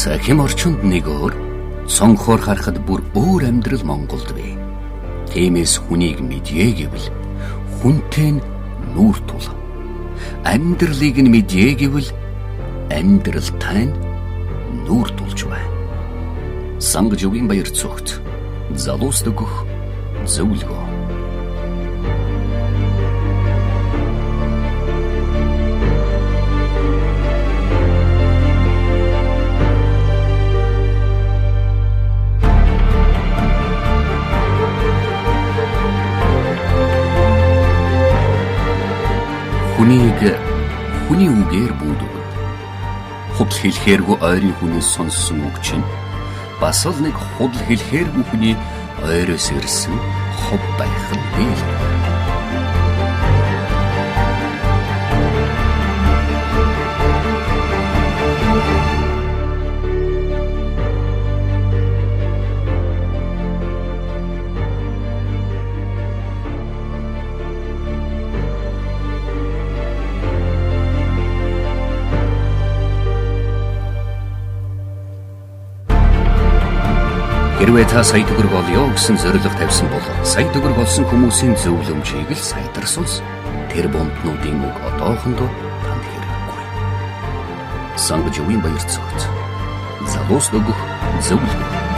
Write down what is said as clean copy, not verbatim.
Цахим орчинд нэг өөр, цонхоор харахад бүр өөр амьдрал Монголд бий. Тиймээс хүнийг мэдье гэвэл хүнтэй нь нүүр тул. Амьдралыг нь мэдье гэвэл амьдралтай нь нүүр тулж бай. Санг живийн баяр цогц. Залуус өгөх зөвлөгөө. Хүнийг хүний үгээр бүүдвэл худал хэлэхээргүй ойрын хүнээс сонссон үг чинь бас л нэг худал хэлэхээргүй хүний ойроос ирсэн хов байх нь бий. Хэрвээ та сая төгрөг олё гэсэн зорилго тавьсан бол сая төгрөг олсон хүмүүсийн зөвлөмжийг л саятар сонс. Тэр бомтнуудын үг одоохондоо танд хэрэггүй. Сангаж өвийн баяр цогц. Залуус өгөх зөвлөгөө.